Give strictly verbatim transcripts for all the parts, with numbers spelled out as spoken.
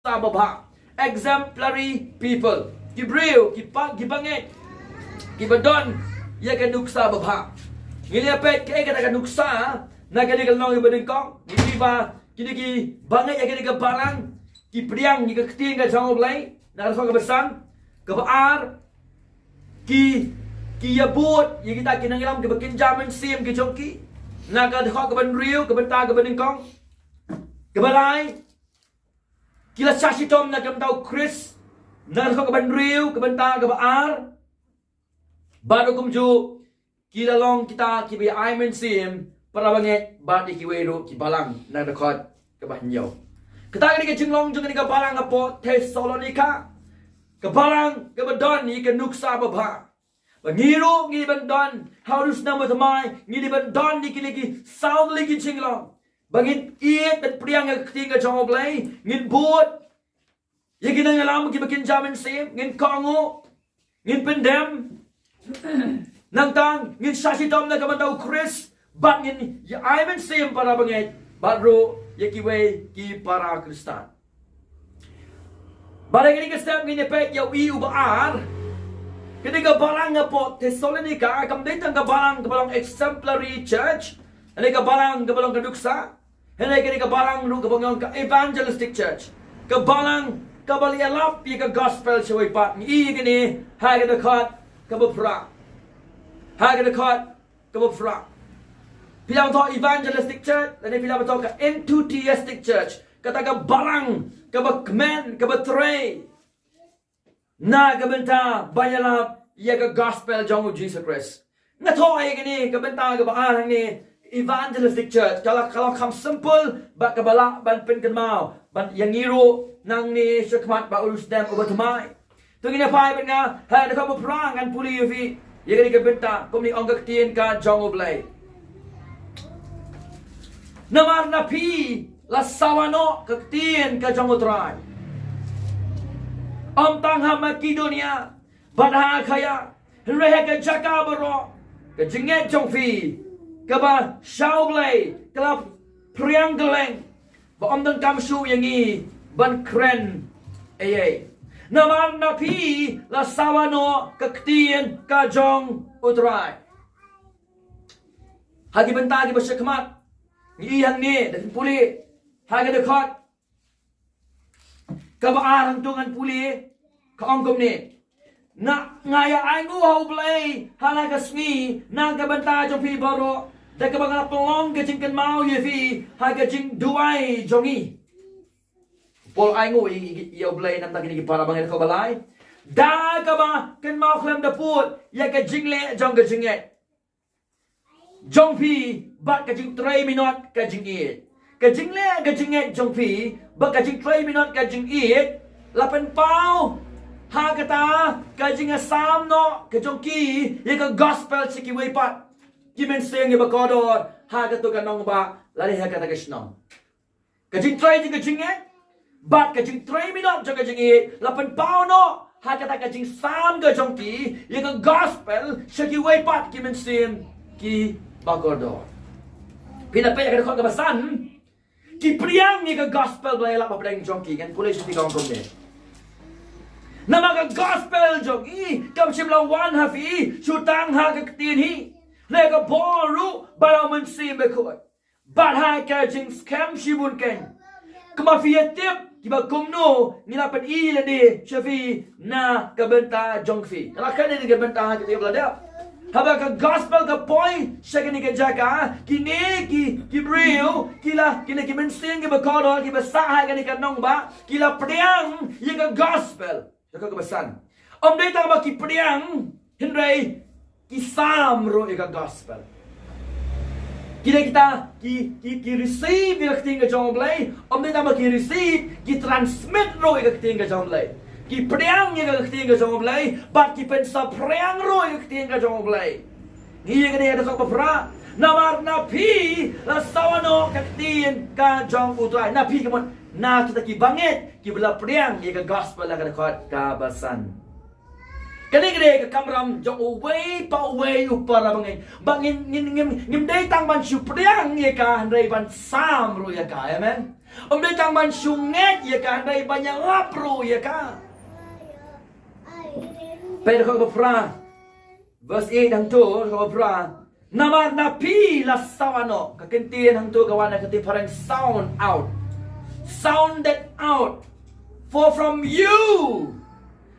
nuksa babha. Exemplary people. Ki briew, ki pa, ki bangeit, ki ba don ïa ka nuksa babha. Ngi la peit kaei kata ka nuksa na kane ka lynnong ba nyngkong. Ngi i ba kine ki bangeit ïa kane ka balang ki pdiang ïa ka ktien ka jong U Blei. Na ka dkhot kaba san, kaba ar, ki, ki ïa bud ïa kita ki nongïalam kiba kynja mynsiem ki jong ki. Na ka dkhot kaba hynriew, ka bynta kaba nyngkong. Kaba lai, ki la shah shitom na ka bynta U Khrist. Na ka dkhot kaba hynriew, ka bynta kaba ar. Bad kumjuh ki la long kita kiba ïa ai mynsiem para bangeit bad ïa kiwei ruh ki balang. Na ka dkhot kaba hynñiew. Kata ka dei ka jinglong jong kane ka balang hapoh Thessalonika. Ka balang kaba don ïa ka nuksa babha. Ba ngi ruh ngi ban don ha u dusnam bathymmai, ngi dei ban don ïa kine ki saw tylli ki jinglong. Ba ngin ïeit ban pdiang ïa ka ktien ka jong U Blei, ngin bud ïa ki nongïalam kiba kynja mynsiem, ngin kohnguh, ngin pyndem. Nangta ngin shah shitom na ka bynta U Khrist, bad ngin ïa ai mynsiem para bangeit, bad ruh ïa kiwei ki para Khristan. Bad ha kane ka step ngin ïa peit ïa u i uba ar. Kane ka balang hapoh Thessalonika kam dei tang ka balang kaba long exemplary church. Kane ka balang kaba long ka nuksa. Hynrei kane ka balang ruh kaba ngi ong ka evangelistic church. Ka balang kaba la ïalap ïa ka gospel shawei pat. Ngi i ïa kane ha ka dkhot kaba phra. Ha ka dkhot kaba phra. Phi lah ban thoh evangelistic church, lane phi lah ban thoh ka enthusiastic church. Kata ka balang kaba kmen, kaba trei na ka bynta ban ïalap ïa ka gospel jong U Jisu Khrist. Nga thoh ïa kane ka bynta kaba ar hangne, evangelistic church. Ka la, ka la kham simple bad kaba lah ban pynkynmaw. Ban ïa ngi ruh nangne shakhmat bad u dusnam uba thymmai. To ngin ïa peit bad nga ha ka dkhot ba phra, ngan pule ïa phi ïa kane ka bynta kumne ong ka ktien ka jong U Blei. Namar na phi la sawa noh ka ktien ka jong U Trai, ym tang ha Makedonia bad ha Akhaia, hynrei ha ka jaka baroh ka jingngeit jong phi kaba sha U Blei ka la phriang kylleng, ba ym donkam shuh ïa ngi ban kren ei ei. Namar na phi la sawa noh ka ktien ka jong U Trai. Ha ki bynta kiba shakhmat ngi i hangne, da phin pule ha ka dkhot kaba ar, hangto ngan pule, ka ong kumne. Nga, nga ïa ainguh ha U Blei ha la ka sngi na ka bynta jong phi baroh, da kaba nga la pynlong ka jingkynmaw ïa phi ha ka jingduwai jong ngi. U Paul ainguh ïa, ïa, ïa U Blei namar kine ki para bangeit, kaba lai. Da kaba kynmaw khlem da pud ïa ka jingleh jong ka jingngeit jong phi bad ka jingtrei minot ka jingïeit. Ka jingleh ka jingngeit jong phi bad ka jingtrei minot ka jingïeit la pynpaw ha kata ka jingïasam noh ka jong ki ïa ka gospel sha kiwei pat ki mynsiem kiba kordor ha kato ka nongbah lane ha kata ka shnong. Ka jingtrei jong ka jingngeit bad ka jingtrei minot jong ka jingïeit la pynpaw noh ha kata ka jingsam ka jong ki ïa ka gospel sha kiwei pat ki mynsiem kiba kordor. Phi na peit ïa ka dkhot kaba san. Ki pdiang ïa ka gospel ba la ïalap hapdeng jong ki. Ngan pule shuh, ka ong kumne. Namar ka gospel jong ngi kam shym la wan ha phi shu tang ha ka ktien hi, ha ka bor ruh bad ha u Mynsiem Bakhuid bad ha ka jingskhem shibun keiñ. Kumba phi ïa tip, kiba kumno ngi la pyni lade sha phi na ka bynta jong phi. Nga la kren ïa ka bynta ha ka taïew ba la dep. Haba ka gospel ka poi sha kane ka jaka, kine ki, ki briew, ki la, kine ki mynsiem kiba kordor kiba sah ha kane ka nongbah, ki la pdiang ïa ka gospel. Ka dkhot kaba san. Ym dei tang ba ki pdiang, hynrei ki sam ruh ïa ka gospel. Ki dei kita ki, ki, ki receive ïa ka ktien ka jong U Blei, ym dei tang ba ki receive, ki transmit ruh ïa ka ktien ka jong U Blei. Ki pdiang ïa ka ktien ka jong U Blei bad ki pynsaphriang ruh ïa ka ktien ka jong U Blei. Ngi ïa kane ha ka dkhot ba phra. Namar na phi la sawa noh ka ktien ka jong U Trai. Na phi ka mut na kita ki bangeit kiba la pdiang ïa ka gospel, ha ka dkhot kaba san. Kane ka dei ka kamram jong uwei pa uwei u para bangeit. Ba ngin, ngin, ngin, ngim dei tang ban shu pdiang ïa ka, hynrei ban sam ruh ïa ka. Amen. Ym dei tang ban shu ngeit ïa ka, hynrei ban ïalap ruh ïa ka. Peit dkhot ba phra. Verse eight hangto, dkhot ba phra. Namar na phi la sawa noh. Ka ktien hangto ka wan na ka ktien phareng sound out. Sound it out. For from you.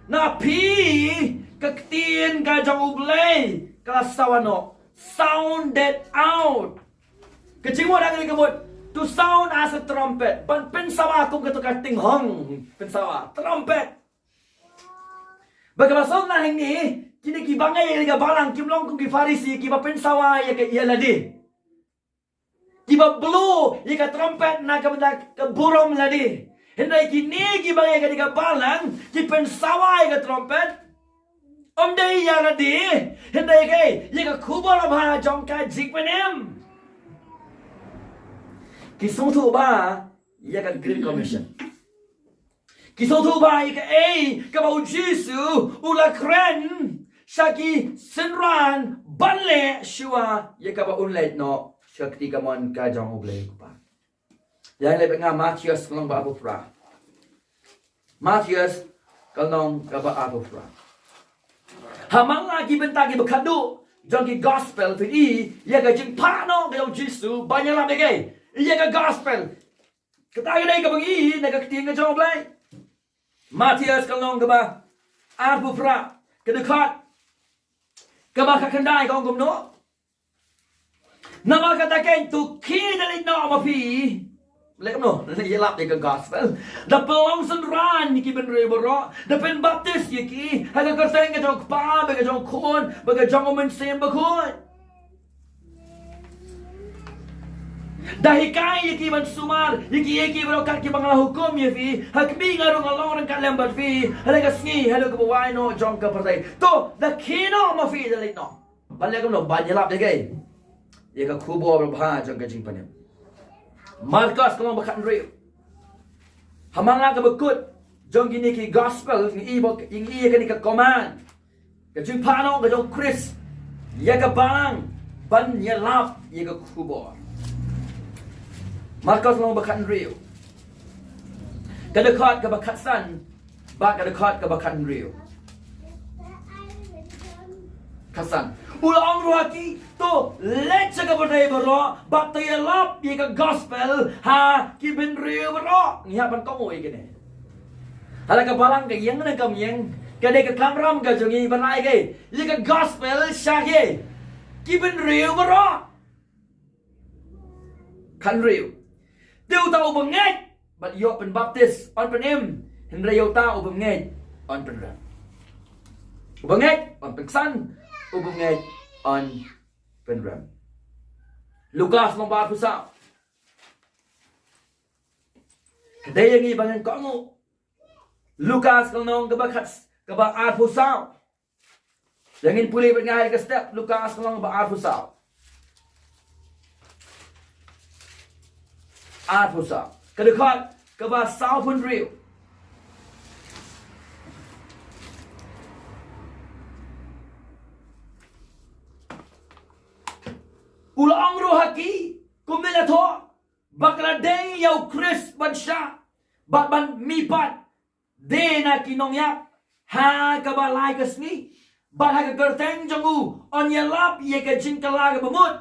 Na phi ka ktien ka jong U Blei ka la sawa noh. Sound it out. Ka jingmut ha kane ka mut, to sound as a trumpet. Ban pynsawa kum kato ka tinghong pynsawa, trumpet. Ba kaba song na hangne, kine kiba ngeit ïa ka balang kim long kum ki Pharisi kiba pynsawa ïa ka, ïa lade. Kiba blow ïa ka trumpet na ka bynta ka burom lade. Hynrei kine kiba ngeit ïa ka balang ki pynsawa ïa ka trumpet. Ym dei ïa lade, hynrei ïa ka, ïa ka khubor babha jong ka jingpynim. Ki sngewthuh bha ïa ka Great Commission. Ki sngewthuh bha ïa kaei kaba U Jisu u la kren sha ki synran ban leh shuwa ïa kaba un leit noh sha ka kti kamon ka jong U Blei U Kpa. Ïa leh bad nga Mathaios ka lynnong ba arphew phra. Mathaios ka lynnong kaba arphew phra. Ha man la ki bynta kiba khadduh jong ki gospel phin i ïa ka jingphah noh ka jong U Jisu ban ïalap ïa kaei, ïa ka gospel. Kata ka dei kaba ngi i na ka ktien ka jong U Blei. Mathaios ka lynnong kaba arphew phra, ka dkhot kaba khatkhyndai ka ong kumno. Namar kata keiñ to khie da leit noh ma phi. Leh kumno, leit ïalap ïa ka gospel. Da pynlong synran ïa ki bynriew baroh, da pynbaptis ïa ki ha ka kyrteng ka jong U Kpa, bad ka jong U Khun, bad ka jong U Mynsiem Bakhuid. Da hikai ïa ki ban sumar ïa ki, ïa ki baroh kat kiba nga la hukum ïa phi. Ha khmih, nga ruh ngan long ryngkat lem bad phi ha la ka sngi haduh kaba wai noh jong ka pyrthei. To, da khie noh ma phi da leit noh. Ban leh kumno, ban ïalap ïa kaei, ïa ka khubor babha jong ka jingpynim. Markos ka lynnong ba khathynriew. Ha man la kaba kut jong kine ki gospel, ngi i ba, ngi i ïa kane ka command. Ka jingphah noh ka jong U Khrist ïa ka balang ban ïalap ïa ka khubor. Markos lynnong ba khathynriew, ka dkhot kaba khatsan bad ka dkhot kaba khathynriew. Khatsan. U la ong ruh ha ki, to leit sha ka pyrthei baroh bad to ïalap ïa ka gospel ha ki bynriew baroh. Ngi hap ban kohnguh ïa kane. Ha la ka balang ka ïeng ne kam ïeng, ka dei ka kamram ka jong ngi ban ai kaei, ïa ka gospel sha kiei, ki bynriew baroh. Khathynriew. Te uta uba ngeit bad ïoh pynbaptis yn pynim, hynrei ïa uta u bym ngeit yn pynrem. U bym ngeit yn pynksan, u bym ngeit yn pynrem. Lukas lynnong ba arphew saw. Ka dei ïa ngi ba ngan kohnguh. Lukas ka lynnong kaba khat, kaba arphew saw. Ïa ngin pule bad nga ha ka step, Lukas ka lynnong ba arphew saw. Arphew saw. Ka dkhot kaba sawphew hynriew. U la ong ruh ha ki, kumne la thoh ba ka la dei ïa U Khrist ban shah bad ban mihpat de na ki nongïap ha kaba lai ka sngi, bad ha ka kyrteng jong u yn ïalap ïa ka jingkylla kaba mut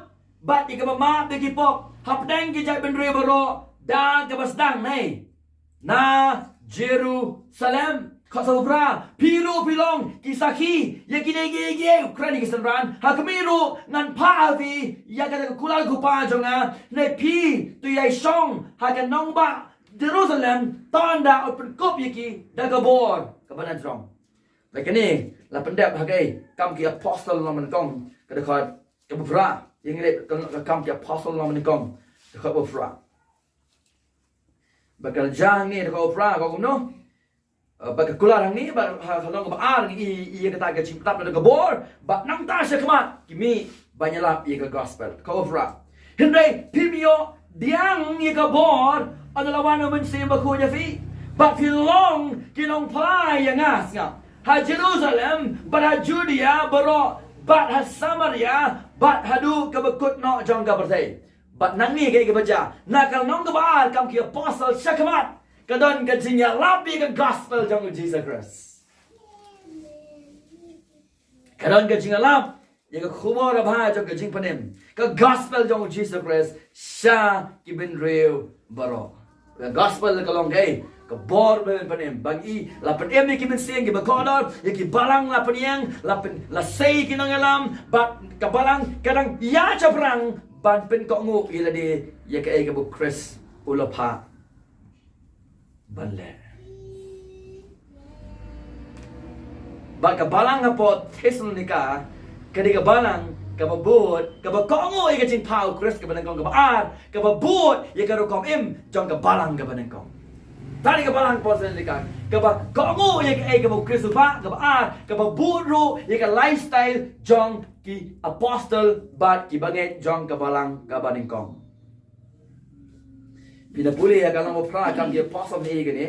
bad ïa kaba map da ki pop hapdeng ki jaitbynriew baroh da kaba sdang na Jerusalem. Khatsaw phra, phi ruh phi long ki sakhi ïa kine kiei kiei, u kren ïa ki synran. Ha khmih ruh ngan phah ha phi ïa kata ka kular ka jong nga, ne phi to ïai shong ha ka nongbah Jerusalem, tang da u pynkup ïa ki da ka bor kaba na jrong. Ba kane la pyndep ha ka Kam ki Apostol lynnong ba nyngkong, ka dkhot kaba phra. Ïa ngi leh ka Kam ki Apostol lynnong ba nyngkong, dkhot ba phra. Ba ka la jia hangne, dkhot ba phra, ka kumno? Eh, ba ka kular hangne, ba ha, ha lynnong ba ar ngi i, i ïa kata ka jingpyntap na ka bor, ba nangta sha khmat ki mih ban ïalap ïa ka gospel. Ka ofra. Hynrei phim ïoh pdiang ïa ka bor ynda la wan u Mynsiem Bakhuid ha phi, bad phi long ki nongphla ïa nga, sngap, ha Jerusalem, bad ha Judea baroh, bad ha Samaria, bad haduh kaba kut noh jong ka pyrthei. Bad nangne kaei kaba jia, na ka lynnong kaba ar kam ki apostle shakhmat, ka don ka jingïalap ïa ka gospel jong u Jisu Khrist. Ka don ka jingïalap ïa ka khubor babha jong ka jingpynim, ka gospel jong u Jisu Khrist sha ki bynriew baroh. Ka gospel ka long kaei? Ka bor ba la pynim. Ba ngi la pynim ïa ki mynsiem kiba kordor, ïa ki balang la pynïeng, la pyn, la sei ki nongïalam, bad ka balang ka dang ïa shaphrang ban pynkohnguh ïa lade ïa kaei kaba u Khrist u la phah ban leh. Bad ka balang hapoh Thessalonika ka dei ka balang kaba bud, kaba kohnguh ïa ka jingphah u Khrist kaba nyngkong, kaba ar, kaba bud ïa ka rukom im jong ka balang kaba nyngkong. Ta dei ka balang hapoh Thessalonika kaba kohnguh ïa kaei kaba u Khrist u phah, kaba ar, kaba bud ruh ïa ka lifestyle jong ki apostle bad ki bangeit jong ka balang kaba nyngkong. Phi na pule ïa ka lynnong ba phra kam ki apostle ne kane.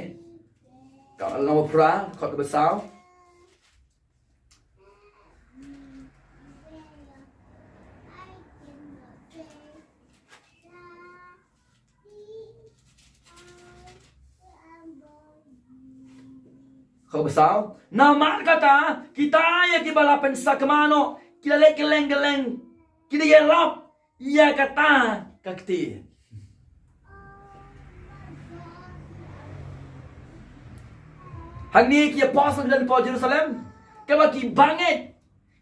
Ka lynnong ba phra, dkhot kaba saw. Dkhot kaba saw. Namar kata, kita ïa kiba la pynsakma noh ki la leh kylleng kylleng, ki dei ïalap ïa kata ka ktien. Hangne ki apostle ki don hapoh Jerusalem, kaba ki bangeit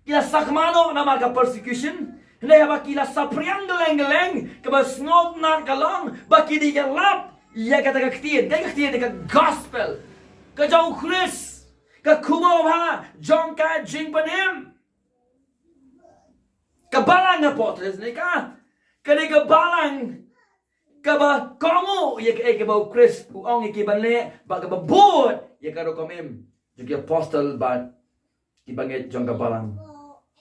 ki la sakma noh namar ka persecution. Hynrei haba ki la saphriang kylleng kylleng, kaba sngewtynnat ka long ba ki dei ïalap ïa kata ka ktien, kaei ka ktien? Ka gospel, ka jong u Khrist, ka khubor babha jong ka jingpynim. Ka balang hapoh Thessalonika ka dei ka balang kaba kohnguh ïa kaei kaba u Khrist u ong ïa ki ban leh, bad kaba bud ïa ka rukom im jong ki apostle bad ki bangeit jong ka balang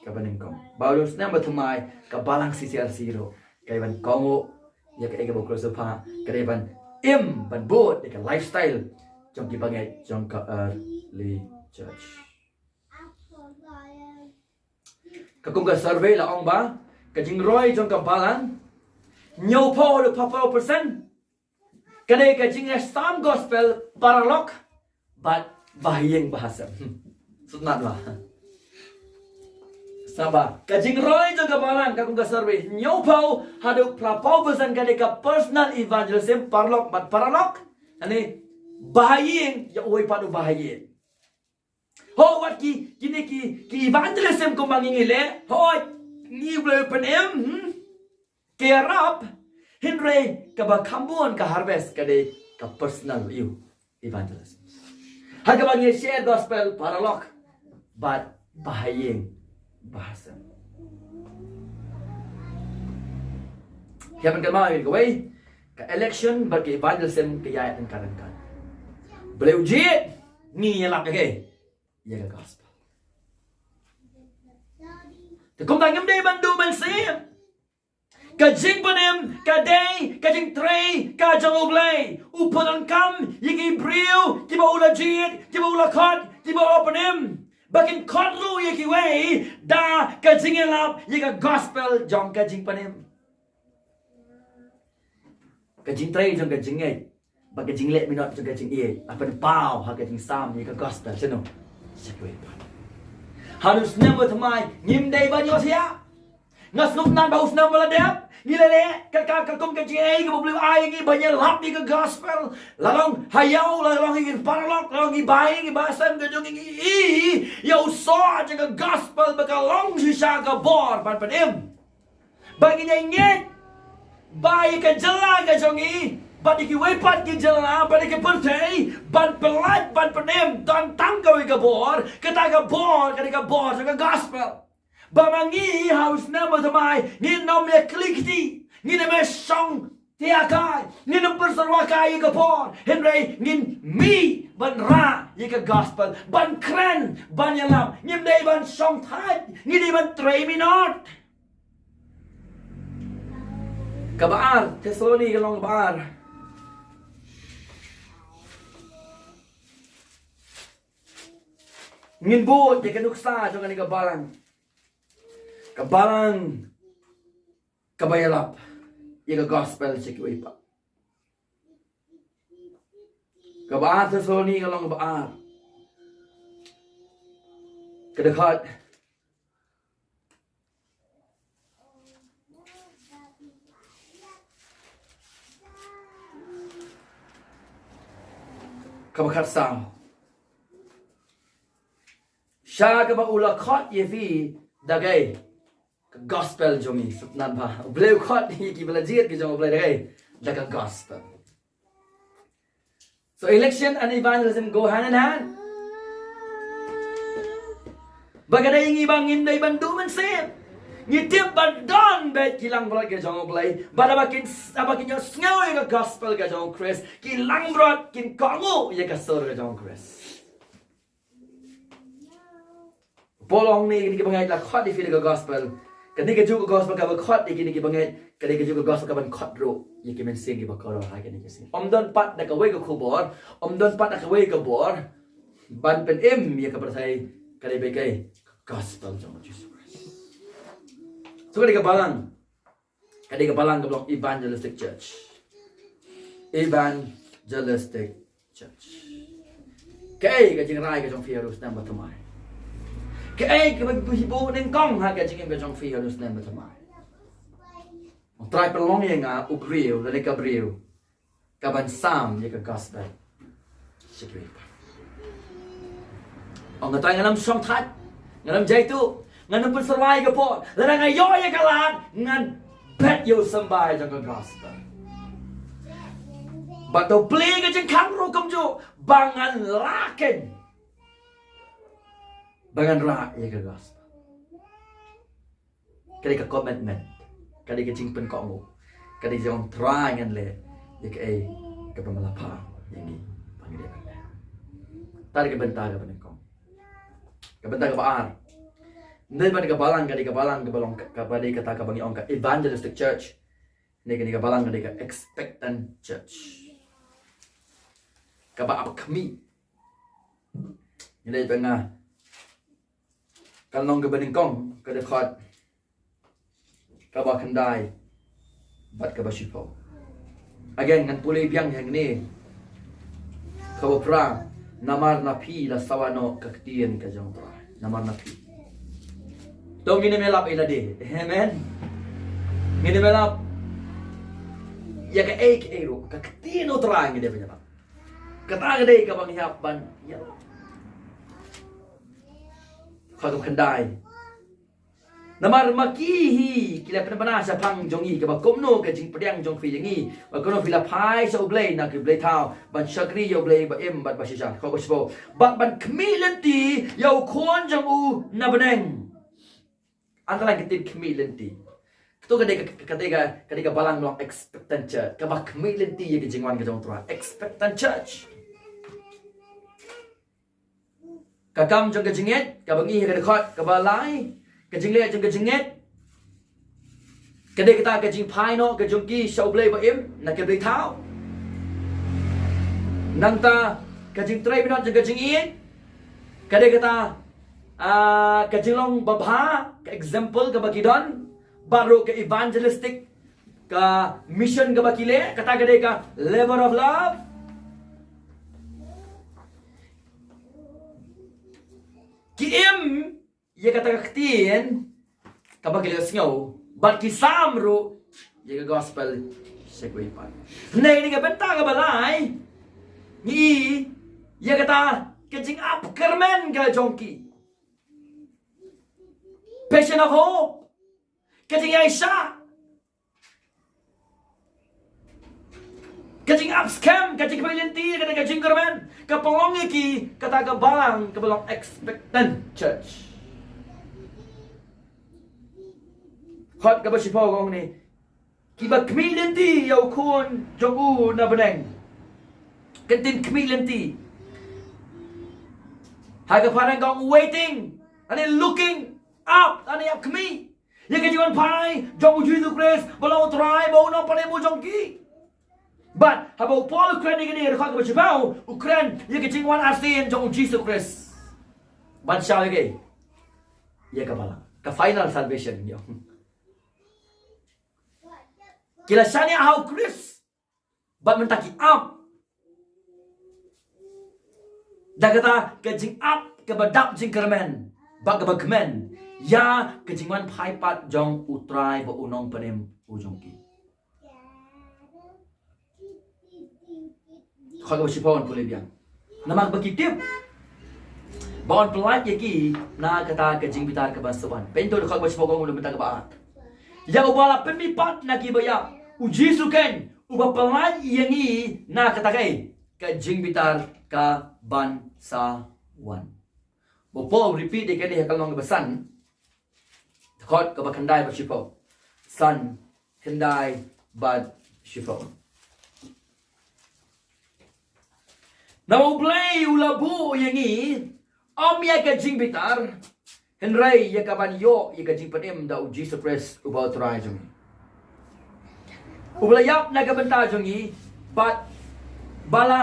kaba nyngkong. Bad ha u snem ba thymmai ka balang C C R C ruh ka dei ban kohnguh ïa kaei kaba u Khrist u phah, ka dei ban im, ban bud ïa ka lifestyle jong ki bangeit jong ka early church. Ka kum ka survey la ong ba ka jingroi jong ka balang, hynñiewphew haduh phra phew percent, ka dei ka jingïasam gospel paralok bad bahaïing bahasem. Hmm. Sngewtynnat ba, sngewtynnat ba ka jingroi jong ka balang, ka kum ka survey, hynñiewphew haduh phra phew percent ka dei ka personal evangelism paralok bad paralok. Ani, bahaïing ïa uwei pat u bahaïing. Hooid, wat ki, kine ki, ki evangelism kumba ngi ngi leh, hooid, ngi Blei pynim, hmm, ki ïarap, hynrei kaba kham bun ka harvest ka dei ka personal, ïa u, evangelism. Ha kaba ngi share gospel paralok bad bahaïing bahasem. Ïa, ban kynmaw ïa kawei, ka election bad ka evangelism ka ïaid ryngkat ryngkat. Balei u jied? Ngi ïalap ïa kaei? Ïa ka gospel. Te kumta ngim dei ban duh mynsiem. Ka jingpynim ka dei ka jingtrei ka jong U Blei. U pyndonkam ïa ki briew kiba u la jied, kiba u la khot, kiba u la pynim, ba kin khot ruh ïa kiwei da ka jingïalap ïa ka gospel jong ka jingpynim. Ka jingtrei jong ka jingngeit bad ka jingleh minot jong ka jingïeit la pynpaw ha ka jingsam ïa ka gospel, shano? Sha kiwei pat. Ha u snem ba thymmai ngim dei ban ïoh thiah. Nga sngewtynnat ba u snem ba la dep ngi la leh ka, ka, ka kum ka jingïeit kaba u Blei u ai ïa ngi ban ïalap ïa ka gospel. La long ha ïew, la long ïa ki paralok, la long ïa ki bahaïing, ïa ki bahasem, ka jong ngi, ngi ïohi ïa u soh jong ka gospel ba ka long shisha ka bor ban pynim. Ba ngin ïa ngeit ba ïa ka jylla ka jong ngi bad ïa kiwei pat ki jylla bad ïa ka pyrthei ban pyllait ban pynim don tang kawei ka bor, kata ka bor ka dei ka bor jong ka gospel. Ba ma ngi ha u snem ba thymmai ngin ym ïa khlieh kti, ngin ym ïa shong thiah kai, ngin ym pynsyrwa kai ïa ka bor, hynrei ngin mih ban rah ïa ka gospel, ban kren, ban ïalap. Ngim dei ban shong thait, ngi dei ban trei minot. Kaba ar, Thessaloni ka lynnong kaba ar. Ngin bud ïa ka nuksa jong kane ka balang. Ka balang kaba ïalap. ïa ka gospel sha kiwei pat. Kaba ar Thessaloni ka lynnong ba ar, ka dkhot kaba khatsaw. Sha kaba u la khot ïa phi da kaei? Ka gospel jong ngi. Sngewbha, U Blei u khot ïa kiba la jied ki jong U Blei da kaei? Da ka gospel. So election and evangelism go hand in hand. Ba ka dei ngi ba ngin dei ban duh mynsiem. Ngi tip ba don bad ki langbrot ka jong U Blei, ba haba kin, haba kin ïohsngew ïa ka gospel ka jong U Khrist, ki langbrot kin kohnguh ïa ka sur ka jong U Khrist. Paul u ong ne, kine ki bangeit la khot ïa phi da ka gospel. Kane kajuh ka gospel kaba khot ïa kine ki bangeit, kane kajuh ka gospel kaban khot ruh ïa ki mynsiem kiba kordor ha kine ki sngi. Ym don pat da kawei ka khubor, ym don pat da kawei ka bor ban pynim ïa ka pyrthei, ka dei bad kaei? Gospel jong U Jisu Khrist. So ka dei ka balang, ka dei ka balang kaba long evangelistic church. Evangelistic church. Kaei ka jingrai ka jong phi ha u snem ba thymmai? Kaei kaba phi buh nyngkong ha ka jingim ka jong phi ha u snem ba thymmai? U Trai pynlong ïa nga u briew lane ka briew kaban sam ïa ka gospel sha kiwei pat. Ong nga, Trai, ngan ym shongthait, ngan ym jaituh, ngan ym pynsyrwa ïa ka por. Lada nga ïoh ïa ka lad, ngan bet ïa u symbai jong ka gospel. Bad to plie ka jingkhang ruh kumjuh ba ngan lah keiñ ba ngan rah ïa ka gospel. Ka dei ka commitment, ka dei ka jingpynkohnguh, ka dei jong, Trai, ngan leh ïa kaei kaba me la phah ïa ngi ba ngi dei ban leh. Kata ka dei ka bynta kaba nyngkong. Ka bynta kaba ar, ne bad ka balang, ka dei ka balang kaba long, kaba dei kata kaba ngi ong ka evangelistic church. Ne kane ka balang ka dei ka expectant church, kaba ap khmih. Ngi leit bad nga ka lynnong kaba nyngkong, ka dkhot kaba khyndai bad kaba shiphew. Again, ngan pule biang hangne. Kaba phra, namar na phi la sawa noh ka ktien ka jong U Trai. Namar na phi. To ngin ym ïalap ïa lade. Amen. Ngin ym ïalap ïa kaei kaei ruh, ka ktien U Trai ngi dei ban ïalap. Kata ka dei kaba ngi hap ban ïalap. Kaba khyndai. Namar ma ki hi ki la pynbna shaphang jong ngi kaba kumno ka jingpdiang jong phi ïa ngi, ba kumno phi la phai sha U Blei na ki blei thaw ban shakri ïa U Blei ba im bad ba shisha. Kaba shiphew. Bad ban khmih lynti ïa u Khun jong u na bneng. Underline ka ktien khmih lynti. Kato ka dei ka, ka dei ka, ka dei ka balang long expectant church, kaba khmih lynti ïa ka jingwan ka jong U Trai. Expectant church. Ka kam jong ka jingngeit, kaba ngi ha ka dkhot kaba lai, ka jingleh jong ka jingngeit ka dei kata ka jingphai noh ka jong ki sha U Blei ba im na ki blei thaw. Nangta ka jingtrei minot jong ka jingïeit ka dei kata, ah, ka jinglong babha, ka example kaba ki don, baroh ka evangelistic, ka mission kaba ki leh, kata ka dei ka labor of love. Ki im ïa kata ka ktien kaba ki la sngew bad ki sam ruh ïa ka gospel sha kiwei pat. Hynrei na ka bynta kaba lai ngi ïa kata ka jingap kyrmen ka jong ki. Passion of hope. Ka jingïaishah. Ka jingap skhem, ka jingkhmih lynti, ka, ka jingkyrmen, ka pynlong ïa ki kata ka balang kaba long expectant church. Dkhot kaba shiphew ka ong ne, kiba khmih lynti ïa u Khun jong u na bneng. Ka ktien khmih lynti ha ka phareng ka ong waiting, lane looking up, lane ïap khmih ïa ka jingwan phai jong U Jisu Khrist ba long U Trai bad U Nongpynim jong ki. Bad haba u Paul u kren ïa kane ha ka dkhot kaba shiphew, u kren ïa ka jingwan arsien jong U Jisu Khrist ban shaw ïa ka, ïa ka balang, ka final salvation, ïa. Ki la shaniah ha u Khrist. Bad mynta ki ap da kata ka jingap kaba dap jingkyrmen bad kaba kmen ïa ka jingwan phai pat jong U Trai bad U Nongpynim u jong ki. Khot kaba shiphew, ngan pule biang. Namar ba ki tip ba yn pyllait ïa ki na kata ka jingbitar kaban sa wan. Peit to, khot kaba shiphew, kong, u la mynta kaba ar. Ïa uba la pynmih pat na ki baïap, U Jisu keiñ, uba pyllait ïa ngi na kata ka, ka jingbitar kaban sa wan. Ba u Paul u repeat ïa kane ha ka lynnong kaba san, dkhot kaba khyndai bad shiphew. San, khyndai bad shiphew. Namar U Blei u la buh ïa ngi, ym ïa ka jingbitar, hynrei ïa kaban ïoh ïa ka jingpynim da U Jisu Khrist uba U Trai jong ngi. Uba la ïap na ka bynta jong ngi, bad ba la,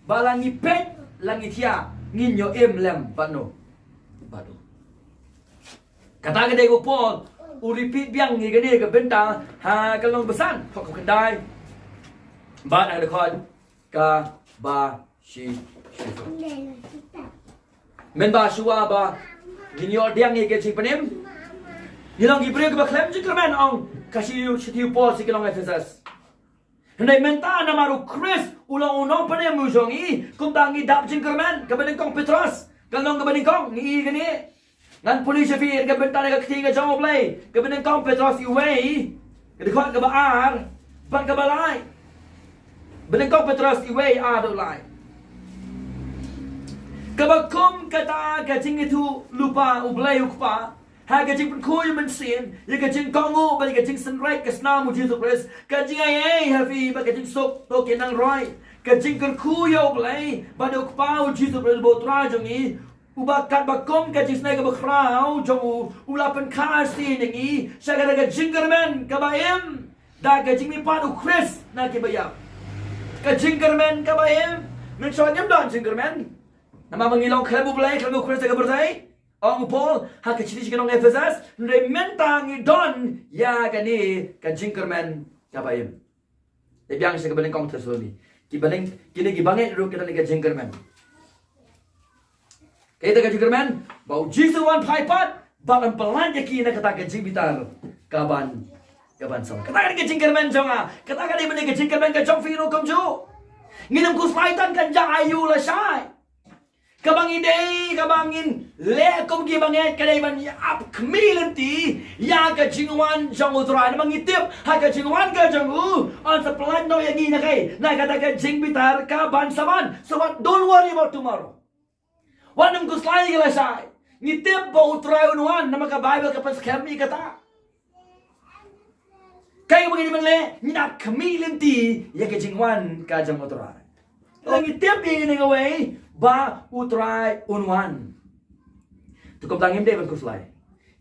ba la ngi peit, la ngi thiah, ngin ïoh im lem bad no, bad u. Kata ka dei, u Paul u repeat biang ïa kane ka bynta ha ka lynnong ba san, dkhot kaba khyndai bad ha ka dkhot kaba shi, shiphew. Mynba shuwa ba ngin ïoh pdiang ïa ka jingpynim, ngin long ki briew kiba khlem jingkyrmen, ong ka shi, shithi u Paul sha ki nong Ephesus. Hynrei mynta namar U Khrist u long U Nongpynim u jong ngi, kumta ngi dap jingkyrmen. Kaba nyngkong Petros, ka lynnong kaba nyngkong, ngi i kane. Ngan pule sha phi ïa ka bynta na ka ktien ka jong U Blei. Kaba nyngkong Petros wei, ka dkhot kaba ar bad kaba lai. Ba nyngkong Petros wei, ar bad lai. Kaba kum kata ka jingïathuhlypa U Blei U Kpa ha ka jingpynkhuid mynsiem ïa ka jingkohnguh bad ïa ka jingsynreit ka snam U Jisu Khrist, ka jingaiei ha phi bad ka jingsuk, to ki nang roi, ka jingkyrkhu ïa U Blei bad ïa U Kpa U Jisu Khrist uba U Trai jong ngi, uba katba kum ka jingsnei kaba khraw jong u, u la pynkha shisien ïa ngi sha kata ka jingkyrmen kaba im da ka jingmihpat U Khrist na ki baïap. Ka jingkyrmen kaba im. Mynshuwa ngim don jingkyrmen namar ba ngi long khlem U Blei, khlem U Khrist ha ka pyrthei, ong u Paul ha ka shithi sha ki nong Ephesus. Hynrei mynta ngi don ïa kane ka jingkyrmen kaba im. Te biang sha kaba nyngkong Thessaloni. Kiba nyng, kine kiba ngeit ruh ki don ïa ka jingkyrmen. Kaei kata ka jingkyrmen? Ba U Jisu u wan phai pat bad un pyllait ïa ki na kata ka jingbitar kaban, kaban sa wan. Kata ka dei ka jingkyrmen jong nga. Kata ka dei ban ïa ka jingkyrmen ka jong phi ruh kumjuh. Ngin ym khuslai tang kan jia aïu lashai. Kaba ngi dei, kaba ngin leh kum kiba ngeit ka dei ban ïa ap khmih lynti ïa ka jingwan jong U Trai. Namar ngi tip ha ka jingwan ka jong u, un sa pyllait noh ïa ngi na kaei, na kata ka jingbitar kaban sa wan. So what, don't worry about tomorrow. Wat nym khuslai ïa lashai. Ngi tip ba U Trai un wan, namar ka Baibl ka pynskhem ïa kata. Kaei kaba ngi dei ban leh? Ngin ap khmih lynti ïa ka jingwan ka jong U Trai. Ngi tip ïa kane kawei ba U Trai un wan. Te kumta ngim dei ban khuslai.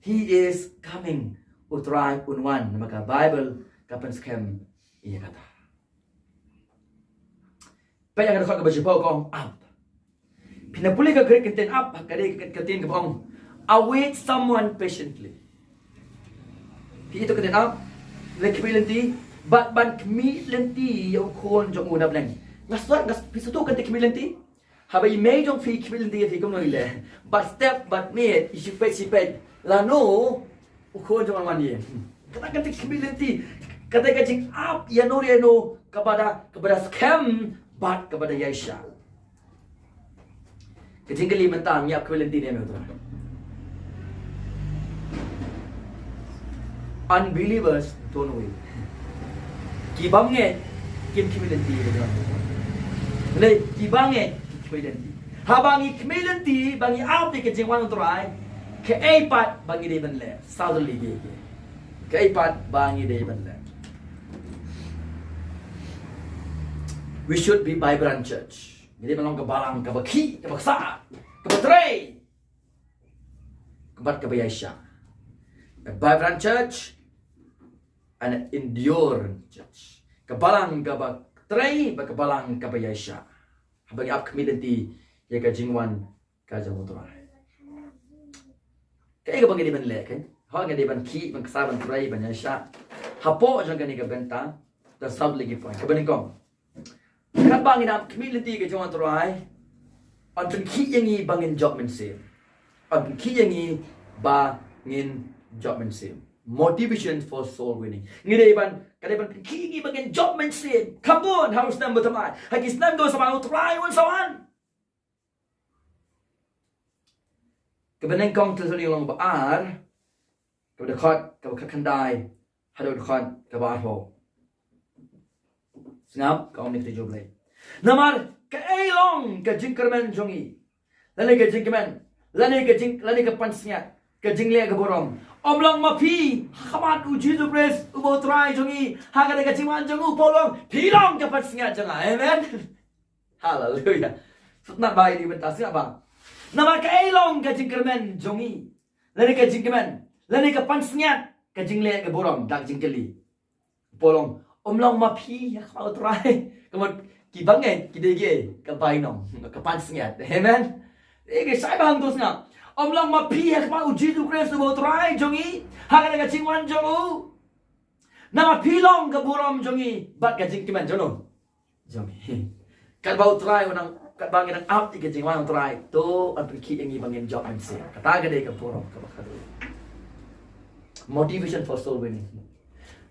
He is coming. U Trai un wan. Namar ka Baibl ka pynskhem ïa kata. Peit ïa ka dkhot kaba shiphew, ka ong ap. Phin ïa pule ka Greek ka ktien ap, ka dei ka ktien kaba ong await someone patiently. Phi i to ka ktien ap, leh khmih lynti, bad ban khmih lynti ïa u khun jong u na bneng. Nga sngewthuh, nga, phi sngewthuh ka ktien khmih lynti? Haba i mei jong phi i khmih lynti ïa phi kumno i leh? Bad step bad miet, i shu peit shu peit lano u khun jong u un wan ïa i. Kata ka ktien khmih lynti, kata ka jingap ïano ïano kaba da, kaba da skhem bad kaba da ïaishah. Ka jingkylli mynta, ngi ap khmih lynti ne em ïa U Trai? Unbelievers don't wait. Ki bym ngeit kim khmih lynti ïa U Trai. Lei, ki ba ngeit ki khmih lynti. Haba ngi khmih lynti ba ngi ap ïa ka jingwan U Trai, kaei pat ba ngi dei ban leh? Suddenly, kaei, kaei, kaei pat ba ngi dei ban leh? We should be vibrant church. Ngi dei ban long ka balang kaba khih, kaba ksa, kaba trei, bad kaba ïaishah. A vibrant church and an endurance church. Ka balang kaba trei bad ka balang kaba ïaishah. Haba ngi ap khmih lynti ïa ka jingwan ka jong U Trai. Kaei kaba ngi dei ban leh, kan? Hooid, ngi dei ban khih, ban ksa, ban trei, ban ïaishah. Hapoh jong kane ka bynta, Te sawdong lei ki point. Kaba nyngkong, katba ngin ap khmih lynti ka jingwan Trai, yn pynkhih ïa ngi ba ngin jop mynsiem. Yn pynkhih ïa ngi ba ngin jop mynsiem. Motivation for soul winning. Ngi dei ban, ka dei ban pynkhih ïa ngi ba ngin jop mynsiem. Kham bun ha u snem ba thymmai, ha ki snem kiba sa wan, u Trai un sa wan. Kaba nyngkong Thessaloni lynnong ba ar, kaba dkhot kaba khatkhyndai haduh dkhot kaba arphew. Sngap, ka ong ïa kata ka jingkyrmen. Namar kaei long ka jingkyrmen jong ngi, lane ka jingkmen, lane ka jing, lane ka pansngiat, ka jingleh ka burom, ym long ma phi ha khmat u Jisu Khrist uba u Trai jong ngi, ha kata ka jingwan jong u? Paul u ong, phi long ka pansngiat jong nga. Amen. Haleluya. Sngap bha ïa kane ka bynta, sngap bha. Namar kaei long ka jingkyrmen jong ngi, lane ka jingkmen, lane ka pansngiat, ka jingleh ka burom? Da ka jingkylli. Paul u ong, ym long ma phi ha khmat u Trai. Ka mut kiba ngeit ki dei kiei? Ka bainong, ka pansngiat. Amen. Eh, ka shai bha hangto, sngap. Ym long ma phi ha khmat u Jisu Khrist uba u Trai jong ngi, ha kata ka jingwan jong u. Namar phi long ka burom jong ngi bad ka jingkmen jong u, jong ngi. Katba u Trai u nang, katba ngi nang ap ïa ka jingwan u Trai, to yn pynkhih ïa ngi ba ngin jop mynsiem. Kata ka dei ka burom kaba khadduh. Motivation for soul winning.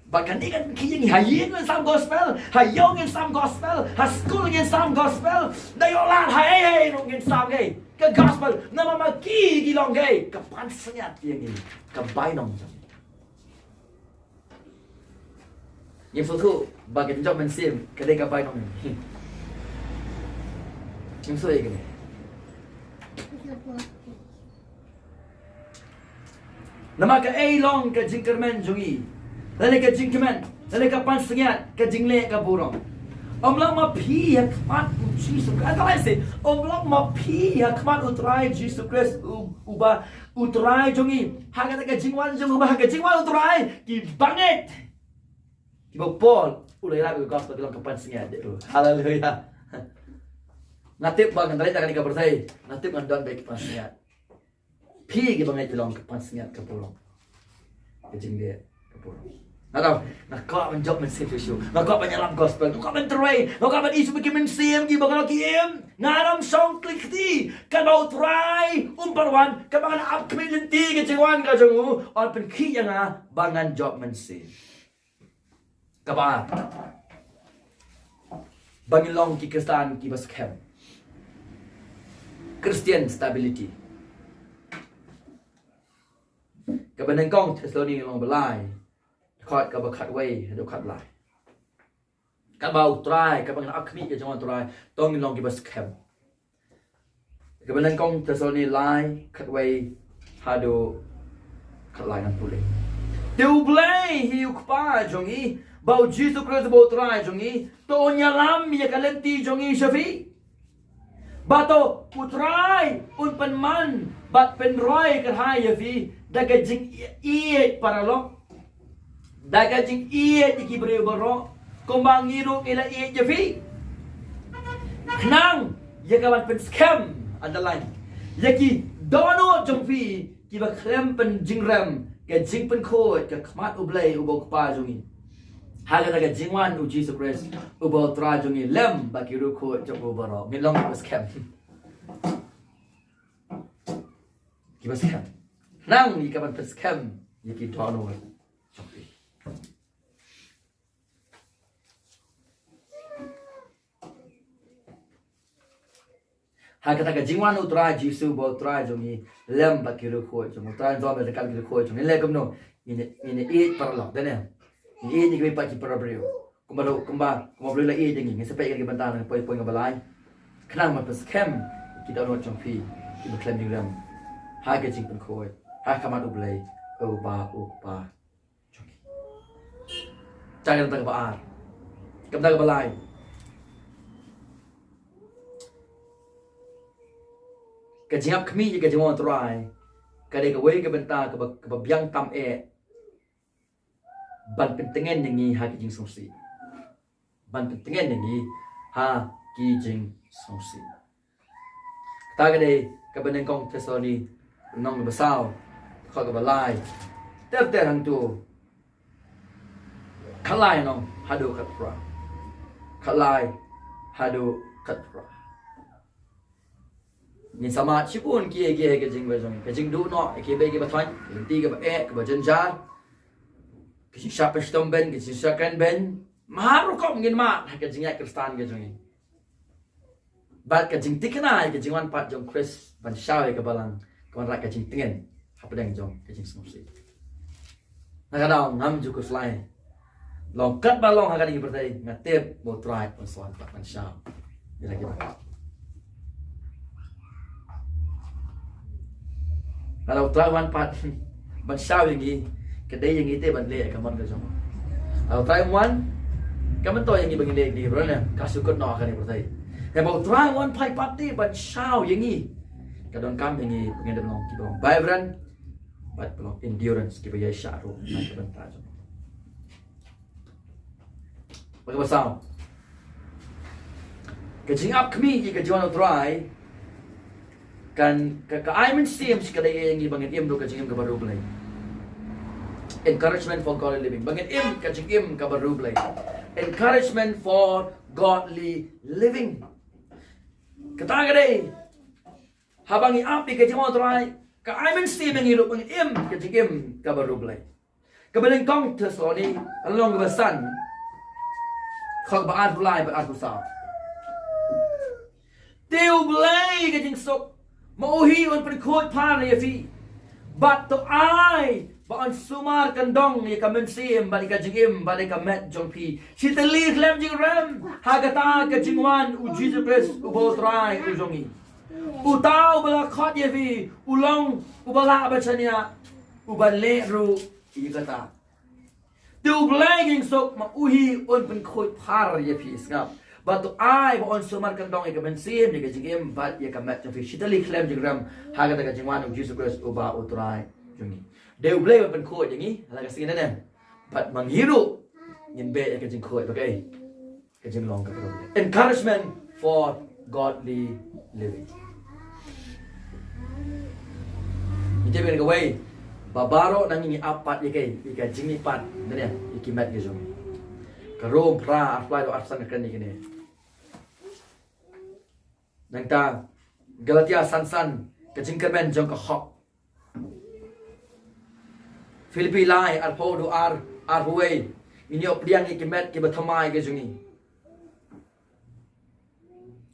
Bad kane kan pynkhih ïa ngi. Ha ïing ngin sam gospel, ha ïew ngin sam gospel, ha skul ngin sam gospel, da ïoh lad ha ei ei ruh ngin sam kaei? Ka gospel. Namar ma ki ki long kaei? Ka pansngiat ïa ngi, ka bainong jong ngi. Ngim sngewthuh ba ka jingjop mynsiem ka dei ka bainong. Ngim sngewthuh ïa kane. Namar kaei long ka jingkyrmen jong ngi, lane ka jingkmen, lane ka pansngiat, ka jingleh ka burom? Ym long ma phi ha khmat u Jisu Khrist. Ata lai se, ym long ma phi ha khmat u Trai Jisu Khrist u, uba u Trai jong ngi, ha kata ka jingwan jong u, ba ha ka jingwan u Trai, kiba ngeit, kiba u Paul u la ïarap ïa ka gospel ki long ka pansngiat. Haleluya. Nga tip ba ngan leit na kane ka pyrthei, nga tip ngan don beit ki pansngiat. Phi kiba ngeit phi long ka pansngiat, ka burom, ka jingleh ka burom. Nga daw, nga kwah ban jop mynsiem shuh shuh. Nga kwah ban ïalap gospel. Nga kwah ban trei. Nga kwah ban ïoh ki mynsiem kiba nga la ki im. Ngan ym shong klik kti. Katba u Trai um pat wan, katba ngan ap khmih lynti ka jingwan ka jong u, yn pynkhih ïa nga ba ngan jop mynsiem. Kaba ar, ba ngin long ki Khristan kiba skhem. Christian stability. Kaba nyngkong Thessaloni lynnong ba lai, dkhot kaba khatwei haduh khatlai. Katba u Trai, katba ngin ap khmih ka jingwan u Trai, to ngin long kiba skhem. Kaba nyngkong Thessaloni lai, khatwei haduh khatlai, ngan pule. Te U Blei hi u Kpa jong ngi, bad U Jisu Khrist uba U Trai jong ngi, to un ïalam ïa ka lynti jong ngi sha phi. Bad to U Trai un pynman bad pynroi kyrhai ïa phi da ka jingïeit paralok, da ka jingïeit ïa ki briew baroh, kumba ngi ruh ngi la ïeit ïa phi. Khnang ïa kaban pynskhem, underline, ïa ki dohnud jong phi kiba khlem pynjynrem, ka jingpynkhuid ka khmat U Blei uba U Kpa jong ngi, ha kata ka jingwan U Jisu Khrist uba U Trai jong ngi, lem bad ki riewkhuid jong u baroh. Ngin long kiba skhem. Kiba skhem. Khnang ïa kaban pynskhem ïa ki dohnud jong phi. Ha kata ka jingwan U Trai Jisu uba U Trai jong ngi, lem bad ki riewkhuid jong u. U Trai un don bad ryngkat ki riewkhuid jong ngi. Leh kumno? Ngin, ngin ïeit paralok, dei ne? Ngin ïeit ïa kiwei pat ki para briew. Kumba, kumba, kumba U Blei u la ïeit ïa ngi. Ngin sa peit ïa ka bynta na ka point, point kaba lai. Khnang ban pynskhem ïa ki dohnud jong phi kiba khlem jynrem, ha ka jingpynkhuid, ha khmat U Blei uba U Kpa jong ngi. Ka bynta kaba ar. Ka bynta kaba lai, ka jingap khmih ïa ka jingwan U Trai ka dei kawei ka bynta kaba, kaba biang tam eh ban pyntngen ïa ngi ha ki jingsngewsih. Ban pyntngen ïa ngi ha ki jingsngewsih. Kata ka dei kaba nyngkong Thessaloni lynnong kaba saw, dkhot kaba lai ter ter hangto. Khatlai nong haduh khatphra. Khatlai haduh khatphra. Ngin sa mad shibun kiei kiei ha ka jingim ka jong ngi. Ka jingduh noh ïa kiba ïeit kiba thoh, ka lynti kaba eh kaba jynjar, ka jingshah pynshitom bein, ka jingshah kren bein. Mar rukom ngin mad ha ka jingïaid Khristan ka jong ngi. Bad ka jingthikna ïa ka jingwan pat jong Khrist ban shaw ïa ka balang, ka wanrah ka jingtngen hapdeng jong ka jingsngewsih. Na ka daw ngam ju khuslai. Long katba long ha kane ka pyrthei, nga tip ba U Trai un sa wan pat ban shaw ïa la ki bangeit. Lada U Trai u wan pat ban shaw ïa ngi, ka dei ïa ngi te ban leh ïa ka mon ka jong u. Lada U Trai um wan, kam myntoi ïa ngi ba ngin leh ïa ki briew ne ka shu kut noh ha kane ka pyrthei. Hynrei ba U Trai u wan phai pat te ban shaw ïa ngi, ka donkam ïa ngi ba ngin dei ban long kiba long vibrant bad ba long endurance, kiba ïaishah ruh na ka bynta jong u. Bad kaba saw, ka jingap khmih ïa ka jingwan U Trai kan, ka, ka ai mynsiem sha ka dei ïa ngi ba ngin im ruh ka jingim kaba riewblei. Encouragement for godly living. Ba ngin im ka jingim kaba riewblei. Encouragement for godly living. Kata ka dei, haba ngi ap ïa ka jingwan U Trai, ka ai mynsiem ïa ngi ruh ba ngin im ka jingim kaba riewblei. Kaba nyngkong Thessaloni, lynnong kaba san, kha kaba arphew lai bad arphew saw. Te U Blei ka jingsuk, ma u hi un pynkhuid phar ïa phi. Bad to ai ba un sumar kyndong ïa ka mynsiem bad ïa ka jingim bad ïa ka met jong phi shi tylli khlem jingrem ha kata ka jingwan U Jisu Khrist uba U Trai u jong ngi. Uta uba la khot ïa phi u long uba lah ban shaniah, uban leh ruh ïa kata. Te U Blei ka jingsuk, ma u hi un pynkhuid phar ïa phi, sngap. Bad to ai ba un sumar kyndong ïa ka mynsiem, ïa ka jingim bad ïa ka met jong phi shi tylli khlem jingrem ha kata ka jingwan U Jisu Khrist uba U Trai jong ngi. Dei U Blei ban pynkhuid ïa ngi ha la ka sngi ne ne. Bad ma ngi ruh ngin beh ïa ka jingkhuid, okay. Ka jinglong kaba riewblei. Encouragement for godly living. Ngi tip ïa kawei ba baroh na ngi ngi ap pat ïa ka, ïa ka jingmihpat, ne ne, ïa ki met ki jong ngi. Ka Rom phra, arphew lai haduh arphew san ka kren ïa kine. Nangta Galatia san san, ka jingkyrmen jong ka hok. Philippi lai, arphew haduh ar, arphew wei. Ngin ïoh pdiang ïa ki met kiba thymmai ki jong ngi.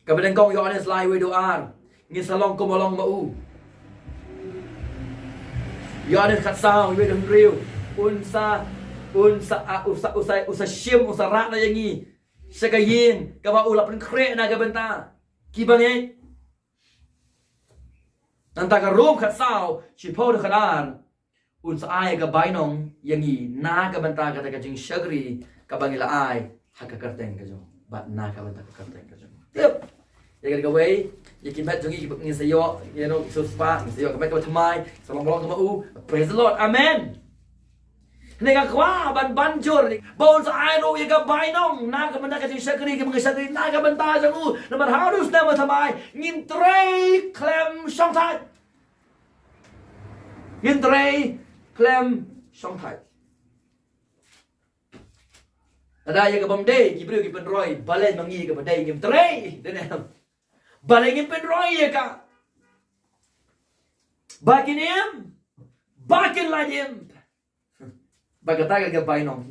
Kaba nyngkong Ïoannis lai, wei haduh ar. Ngin sa long kum ba long ma u. Ïoannis khatsaw, wei haduh hynriew. Un sa, un sa, a, u sa, u sa, u sa shim, u sa rah noh ïa ngi sha ka ïing kaba u la pynkhreh na ka bynta ki bangeit. Nangta ka Rom khatsaw, shiphew haduh khatar. Un sa ai ka bainong ïa ngi na ka bynta kata ka jingshakri kaba ngi la ai ha ka kyrteng ka jong u bad na ka bynta ka kyrteng ka jong u. Tip ïa kawei, ïa ki met jong ngi, ngin sa ïoh, you know, ki siewspah, ngin sa ïoh ka met kaba thymmai, sa long ba long kum ma u. Praise the Lord. Amen. Hynrei nga kwah ban ban jur ne ba un sa ai ruh ïa ka bainong na ka bynta ka jingshakri kaba ngi shakri na ka bynta jong u. Namar ha u snem ba thymmai ngin trei khlem shongthait. Ngin trei khlem shongthait. Lada ïa kaba ym dei ki briew ki pynroi, balei ma ngi ïa kaba dei ngim trei? Dei ne em? Balei ngim pynroi ïa ka? Ba kin im, ba kin lait im. Ba kata ka bainong.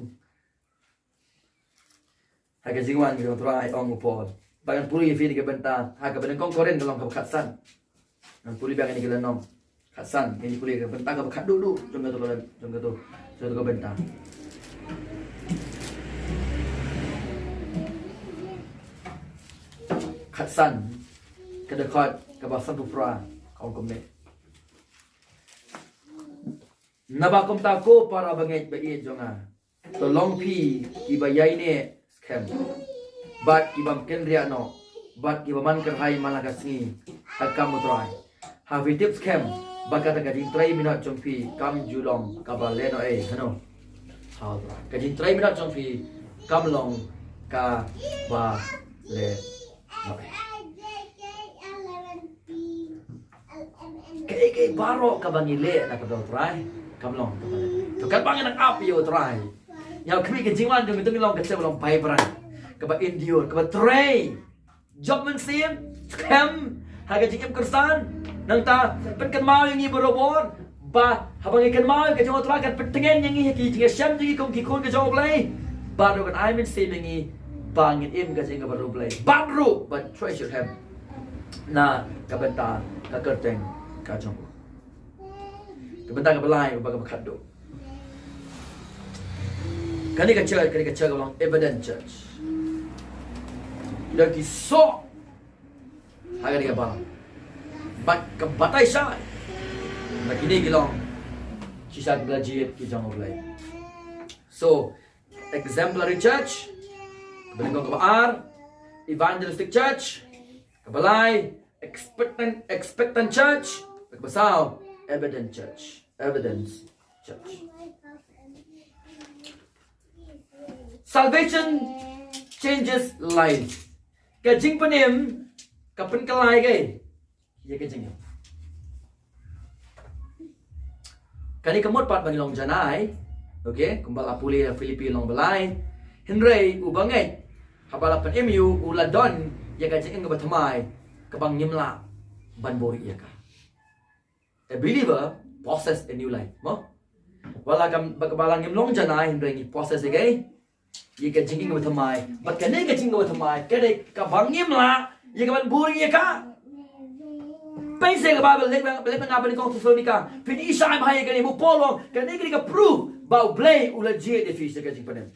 Ha ka jingwan ka jong U Trai, ong u Paul. Ba ngan pule ïa phi na ka bynta ha kaba nyngkong Korinth ka lynnong kaba khatsan. Ngan pule ba ngan ïa ka lynnong khatsan, ngan ïa pule ka bynta kaba khatduh duh jong kato ka, jong kato, jong kato ka bynta. Khatsan, ka dkhot kaba sanphew phra, ka ong kumne. Naba kumta ko para bangeit ba ïeit jong nga, to long phi kiba ïaineh skhem bad kiba ym kynriah noh bad kiba man kyrhai man la ka sngi ha ka kam U Trai. Ha phi tip skhem ba kata ka jingtrei minot jong phi kam ju long kaba lehnohei hano ha U Trai. Ka jingtrei minot jong phi kam long kaba lehnohei. Kaei kaei baroh kaba ngi leh na ka bynta U Trai kam long kaba lehnohei. To katba ngi nang ap ïa U Trai, Ïa, khmih ka jingwan jong ngi, to ngi long ka jingwan kaba vibrant, kaba endure, kaba trei. Jop mynsiem, skhem ha ka jingim Khristan. Nangta pynkynmaw ïa ngi barabor ba haba ngi kynmaw ïa ka jong U Trai, kan pyntngen ïa ngi ha ki jingïashem jong ngi kum ki khun ka jong U Blei. Bad ruh kan ai mynsiem ïa ngi ba ngin im ka jingim kaba riewblei. Bad ruh ban treasure hem na ka bynta ka kyrteng ka jong u. Ka bynta kaba lai, kaba, kaba khatduh. Kane ka church, kane ka church ka long evident church. Ki don ki soh ha kane ka balang. Bad ka batai shai ba kine ki long shisha ki ba la jied ki jong U Blei. So, exemplary church. Kaba nyngkong. Kaba ar, evangelistic church. Kaba lai, expectant, expectant church. Kaba saw, evident church. Evidence church. Salvation changes life. Ka jingpynim ka pynkylla ïa ka jingim. Kane ka mut pat ba ngi long janai. Okay, kumba la pule ha Philippi lynnong ba lai. Hynrei u bangeit, haba la pynim ïa u, u la don ïa ka jingim kaba thymmai, kaba ngim lah ban buhrieh ïa ka. A believer possess a new life, mo? Wat la kam, ba, ba la ngim long janai, hynrei ngi possess ïa ka, ïa ka jingim kaba thymmai. Bad kane ka jingim kaba thymmai ka dei kaba ngim lah ïa ka ban buhrieh ïa ka. Pynshai ka Baibl, leit, leit na ka banyngkong Thessalonika. Phin ïohi shai bha ïa kane, u Paul u ong, kane ka dei ka proof ba U Blei u la jied ïa phi sha ka jingpynim.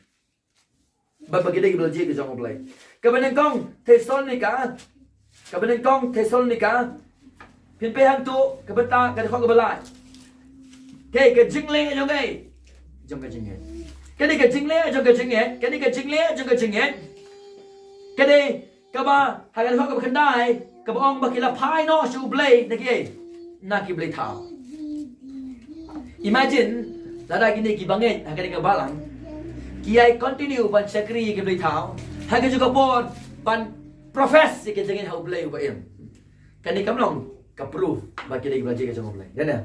Ba, ba ki dei ki ba la jied ki jong U Blei. Kaba nyngkong Thessalonika. Kaba nyngkong Thessalonika. Phin peit hangto, ka bynta ka dkhot kaba lai. Ka, ka jingleh jong ka, jong ka jingngeit. Ka dei ka jingleh jong ka jingngeit. Ka dei ka jingleh jong ka jingngeit. Ka dei kaba, ha ka dkhot kaba khyndai, kaba ong ba ki la phai noh sha U Blei na ki, na ki blei thaw. Imagine, lada kine ki bangeit ha kane ka balang ki ïai continue ban shakri ïa ki blei thaw, ha kajuh ka por ban profess ïa ka jingngeit ha U Blei uba im. Kane kam long ka proof ba ki dei ki ba la jied ki jong U Blei. Ïa ne?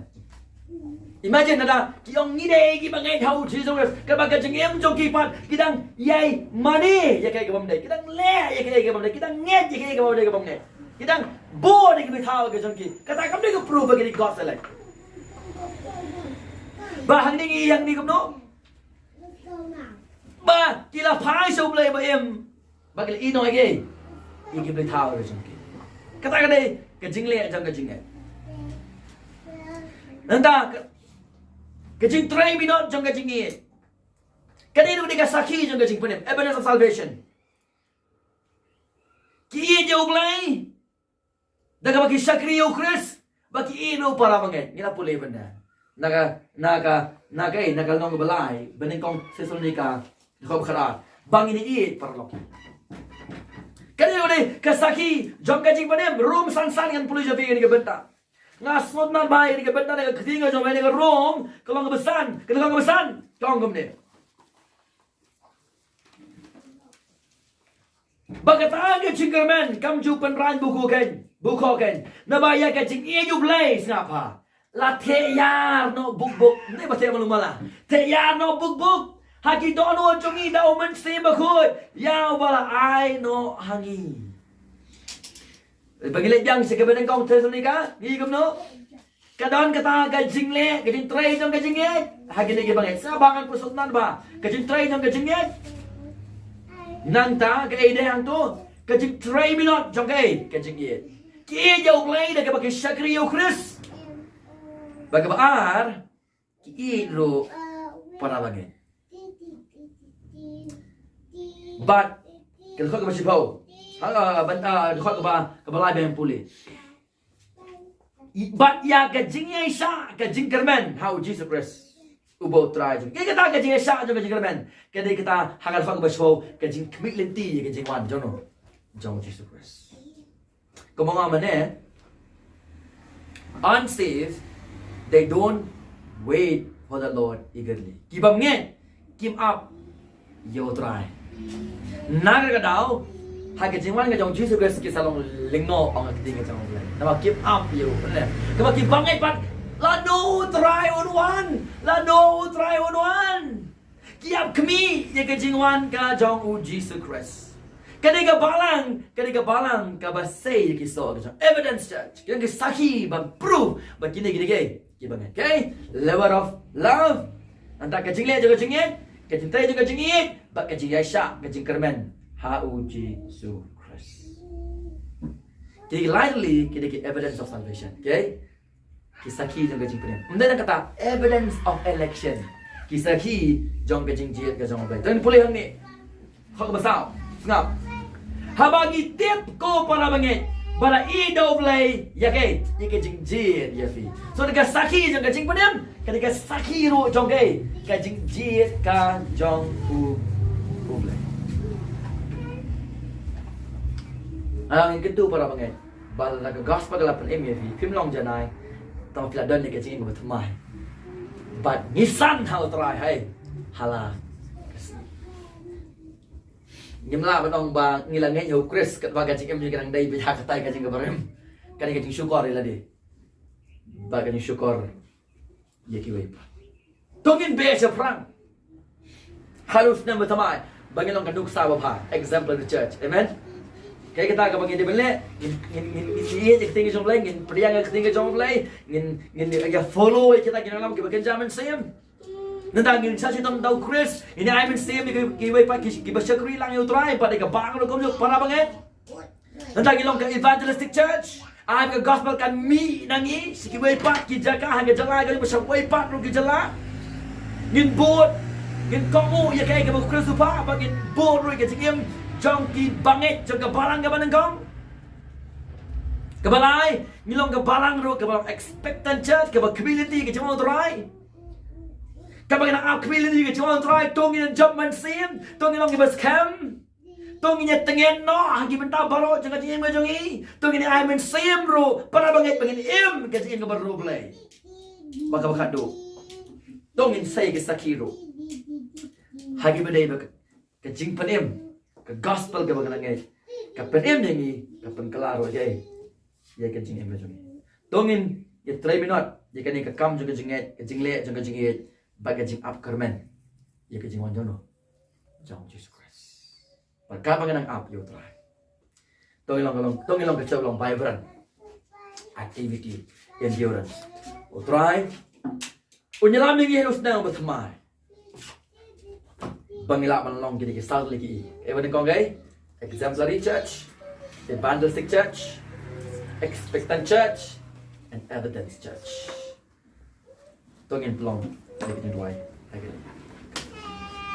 Imagine lada ki ong ngi dei ki bangeit ha U Jisu Khrist, kaba ka jingim jong ki pat ki dang ïai mane ïa kaei kaba ym dei, ki dang leh ïa kaei kaba ym dei, ki dang ngeit ïa kaei kaba ym dei, kaba ym ngeit. Ki dang bud ïa ki blei thaw ki jong ki. Kata kam dei ka proof ba ki dei ki God's elect. Ba hangne ngi ïa ngi kumno? Ba ki la phai sha U Blei ba im. Ba ki la ïehnoh ïa ki, ïa ki blei thaw ki jong ki. Kata ka dei ka jingleh jong ka jingngeit. Nangta ka, ka jingtrei minot jong ka jingngeit. Ka dei ruh ka sakhi jong ka jingpynim, evidence of salvation. Ki ïeit ïa U Blei da kaba ki shakri ïa U Khrist, ba ki ïeit ïa u para bangeit. Ngi la pule mynne na ka, na ka, na ka, na ka lynnong ba lai, banyngkong Thessalonika, dkhot ba khatar, ba ngin ïeit paralok. Kane ka dei ka sakhi jong ka jingpynim. Rom san san, ngan pule ïa phi kane ka bynta. Nga sngewtynnat bha ïa kane ka bynta na ka ktien ka jong U Blei, na ka Rom ka lynnong kaba san, ka lynnong kaba san ka ong kumne. Ba kata ka jingkyrmen kam ju pynrang bukhuh keiñ, bukhuh keiñ. Naba ïa ka jingïeit U Blei, sngap bha, la theh ïar noh bukbuk. Ngi ba theh malu mala, theh ïar noh bukbuk ha ki dohnud jong ngi da U Mynsiem Bakhuid, ïa uba la ai noh ha ngi. Ba ngi leit biang sha ka banyngkong Thessalonika, ngi kumno? Ka don kata ka jingleh, ka jingtrei jong ka jingngeit ha kine ki bangeit. Sa ba ngan pynsngewtynnat ba ka jingtrei jong ka jingngeit. Nangta kaei de hangto? Ka jingtrei minot jong ka, ka jingngeit. Ki ïeit ïa U Blei da kaba ki shakri ïa U Khrist. Bad kaba ar, ki ïeit ruh para bangeit. Bad ka dkhot kaba shiphew, ha, bad, ah, dkhot kaba, kaba lai ba ngan pule. Bad ïa ka jingïaishah ka jingkyrmen ha U Jisu Khrist uba U Trai jong ngi. Ïa kata ka jingïaishah jong ka jingkyrmen ka dei kata, ha ka dkhot kaba shiphew, ka jingkhmih lynti ïa ka jingwan jong no, jong U Jisu Khrist. Kumba nga ong mynne, unsaved, they don't wait for the Lord eagerly. Ki bym ngeit kim ap ïa U Trai. Na kata ka daw, ha ka jingwan ka jong U Jisu Khrist ki sa long lyngngoh, ong ka ktien ka jong U Blei. Namar kim ap ïa u, ne? Kaba ki bym ngeit pat, lano U Trai un wan, lano U Trai un wan. ki ap khmih ïa ka jingwan ka jong u Jisu Khrist. Ka dei ka balang, ka dei ka balang kaba sei ïa ki soh ka jong. Evidence church, ka dei ka sakhi ban prove ba kine ki dei ki bangeit. Okay? Labor of love. Nangta ka jingleh jong ka jingïeit, ka jingtrei jong ka jingïeit, bad ka jingïaishah, ka jingkyrmen ha u Jisu Khrist. Ki lai tylli ki dei ki evidence of salvation. Okay? Ki sakhi jong ka jingpynim. Ym dei na kata, evidence of election. Ki sakhi jong ka jingjied ka jong U Blei. Tang pule hangne. Kha kaba saw. Sngap. Haba ngi tip, ko para bangeit, ba la ïoh da U Blei ïa ka, ïa ka jingjied ïa phi. So ka sakhi jong ka jingpynim, ka dei ka sakhi ruh jong ka, ka jingjied ka jong U, U Blei. Ang kyntu para bangeit. Ba la ka gospel ka la pynim ïa phi, phim long janai. Tang phi la don ïa ka jingim kaba thymmai. Bad ngi san ha U Trai, hai. Hala. Ngim lah ban ong ba ngi la ngeit ïa U Khrist katba ka jingim ngi ka dang dei beit ha katai ka jingbarim. Kane ka jingshukor ïa lade. Bad ka jingshukor ïa kiwei pat. To ngin beh shaphrang. Halor u snem ba thymmai, ba ngin long ka nuksa babha, exemplary church. Amen. Kaei kata kaba ngin dei ban leh, ngin, ngin, ngin, ngin ïeit ïa ka ktien ka jong U Blei, ngin pdiang ïa ka ktien ka jong U Blei, ngin, ngin ïa follow ïa kita ki nongïalam kiba kynja mynsiem. Nangta ngin sa shitom da U Khrist, ngin ai mynsiem ïa ki, kiwei pat ki, kiba shakri lang ïa U Trai, bad ïa ka bang ruh kumjuh para bangeit. Nangta ngi long ka evangelistic church. Ai ba ka gospel kan mih na ngi sha kiwei pat ki jaka, ha ka jylla ka jong, sha kiwei pat ruh ki jylla. Ngin bud, ngin kohnguh ïa kaei kaba U Khrist u phah, bad ngin bud ruh ïa ka jingim jong ki bangeit jong ka balang kaba nyngkong. Kaba lai, ngi long ka balang ruh kaba long expectant church, kaba khmih lynti ïa ka jingwan U Trai. Kaba ngi nang ap khmih lynti ïa ka jingwan U Trai, to ngin jop mynsiem, to ngin long kiba skhem. To ngin ïa tngen noh ha ki bynta baroh jong ka jingim ka jong ngi. To ngin ïa ai mynsiem ruh, para bangeit, ba ngin im ka jingim kaba riewblei. Bad kaba khatduh, to ngin sei ki sakhi ruh ha kiba dei ba ka, ka jingpynim, ka gospel kaba ngi la ngeit, ka pynim ïa ngi, ka pynkylla ruh ïa, ïa ka jingim ka jong ngi. To ngin ïa trei minot ïa kane ka kam jong ka jingngeit, ka jingleh jong ka jingngeit, bad ka jingap kyrmen ïa ka jingwan jong no, jong Jisu Khrist. Bad kaba ngi nang ap ïa U Trai, to ngi long, long, to ngi long ka church long vibrant, activity, endurance. U Trai un ïalam ïa ngi ha u snem ba thymmai, ba ngi lah ban long kine ki saw tylli ki E. Ïa ba nyngkong ka E, exemplary church, evangelistic church, expectant church, and evidence church. To ngin pynlong ïa ka jingduwai ha kane.